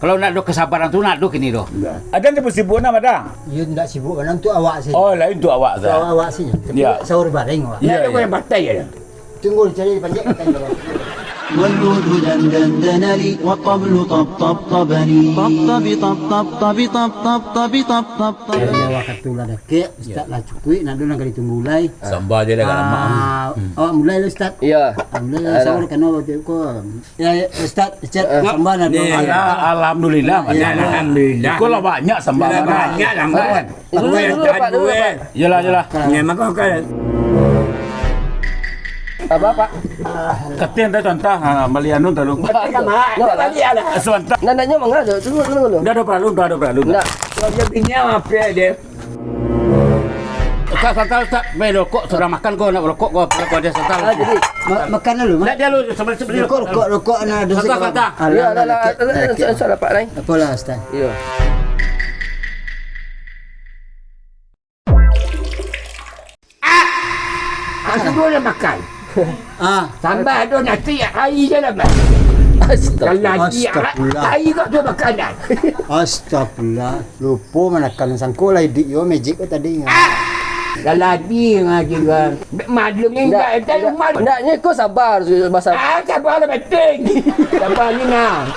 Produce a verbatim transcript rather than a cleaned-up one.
Kalau ndak ado kasabaran tu, ndak ado kini doh. Adan tu sibuk nak, Adan? Iyo, ndak sibuk, kan, untuk awak sih. Oh, lain untuk awak, Ustaz. Awak, awak sih. Tapi, ya, sahur bareng, awak. Iyo, iyo. Yang batai ya. Tunggu, cari panjang, kan, kalau. والعود دندندن لي، والطبل طبطبطبني. طبطب طبطب طب طب طب طب طب طب. Kalau waktu lah dakek, Ustaz lah cukuik, nak ado nan ka ditunggu lai. Samba je lah, agak lama. Ah, awak mulai lah, Ustaz. Iya. Ah, mulai lah, sahur, kan, waktu ko. Ya, ya, Ustaz, Ustaz, samba nak ado. Alah, alhamdulillah. Ya, alhamdulillah. Iko lah banyak samba. Banyak samba. Dulu, dulu, Pak, dulu, Pak. Iyalah, iyalah. Memang kau kan. Apa, Pak? Katin dah contoh, ha, bali anu tadi. Katin ka ma? Nak bali alah. Sebentar. Nak, nak nyo manga tu? Tunggu, tunggu, tunggu. Ndak ado paralu, ndak ado paralu. Ndak. Kalau dia bini apa dia? Ustaz, Ustaz, Ustaz, pai rokok, sudah makan ko, nak rokok ko, apo ko dia, Ustaz? Ah, jadi, ma-, makan dulu, ma-, Ndak, dia lu, sebelum, sebelum. Rokok, rokok, rokok, nah, ada. Ustaz, Ustaz. Alah, alah, alah, Ustaz, Ustaz, Pak, lai. Apolah, Ustaz? Iya. Ah! Ah, sudah lah makan. Ah. Tambah ado nasi, aia je lah, Mas. Astagfirullah. Kalau nasi, ah, Astagfirullah. Aia kau tu makanan. Astagfirullah. Lupo manakan, sangko lah iduik yo magic ko tadi. Ah! Kalau adi ngaji kan. Maklum ni ndak, ndak, ndak, ndak, nyo ko sabar, sabar. Ah, sabar lah penting. Sabar ni nah.